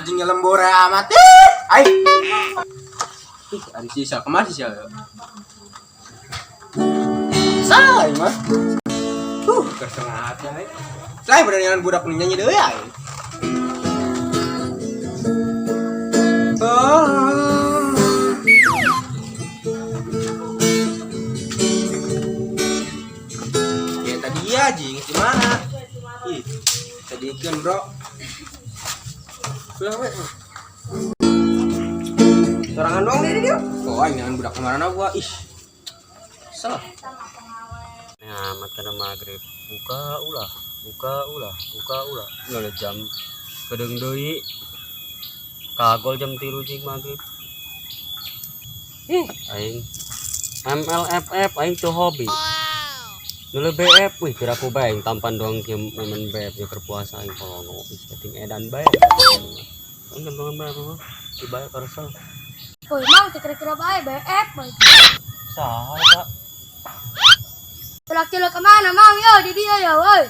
Anjingnya lembur amat. Ai. Ih, ada sisa kemana sih ya? Salah mah. Kesengat ya. Saya berani budak nyanyi deui ai. Oh. Ya tadi ya jing gimana? Ih, tadi kan bro. Sudah we. Sorangan doang deh dia. Oh, aing jangan budak kemana gua. Ih. Salah. Ngamat kana maghrib. Buka ulah, buka ulah, buka ulah. Nggak jam kedeng deui. Kagol jam 3 jing maghrib. Ih, aing MLFF aing tuh hobi. Nule BF, wih kira aku bae aing tampan doang kieu momen BF nya keur puasa aing kalau ngopi penting edan bae. Aing doang bae apa? Dibayar karesel. Woi, mang kira-kira bae BF, boy. Saha eta? Celak-celak kemana, mang? Yo, di dia ya, woi.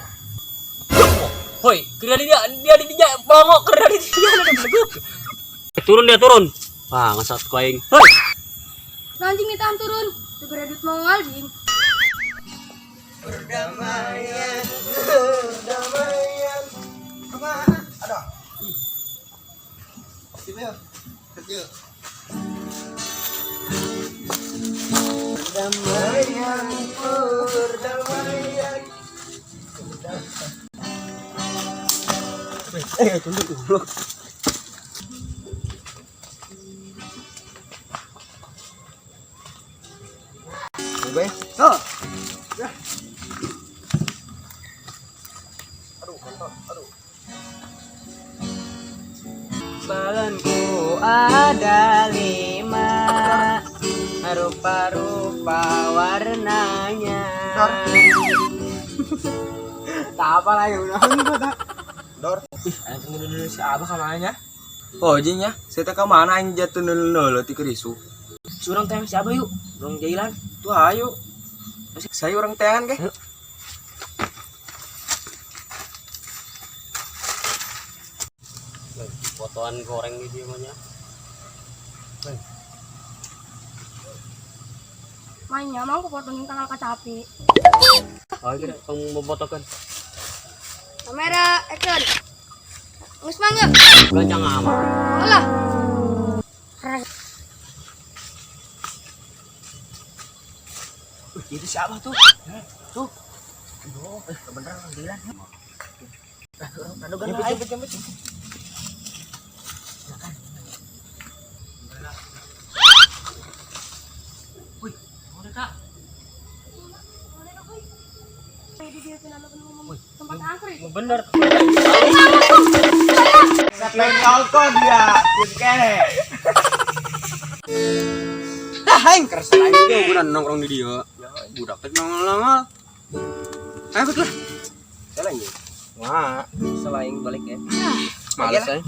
Hoi, kira dia dia di dia bongok kira di dia ada beleguk. Turun dia turun. Wah, ngesat ku aing. Hoi. Anjing ditahan turun. Diberi duit mongol, jing. Perdamaian, perdamaian. Kemana? Aduh. Ih. Kecil, kecil. Perdamaian, perdamaian. Eh, tunggu dulu. Oke. Oh. Ya. Aduh, kotor. Aduh. Balonku ada 5, rupa-rupa warnanya. Tak apa lagi udah tak. Dor. Ih, aing tunggu dulu si Abah kamarnya. Oh, jing ya. Saya tak kemana aing jatuh nol nol ti kerisu. Surang teh si Abah yuk, urang jailan. Tuh ayo. Saya orang teangan ke? Fotoan goreng di dia mah nya. Mainnya mang ku potongin tanggal kacapi. Oh, kira tong bobotokeun. Kamera action. Geus mang ya? Gancang amat. Alah. Itu si Abah tuh. Tuh. Aduh, beneran orang jailan. Aduh, Jemput, jemput, jemput. Wih, udah kak. Tempat angker. Bener. Lain nonton dia, kene. Dah aing keres aing dia guna nongkrong di dia. Ya, budak teh nongol-nongol. Ayo betul lah. Salah ini. Wah, selain balik ya. Males aing.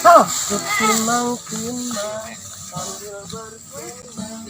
Oh, timang-timang sambil berkembang.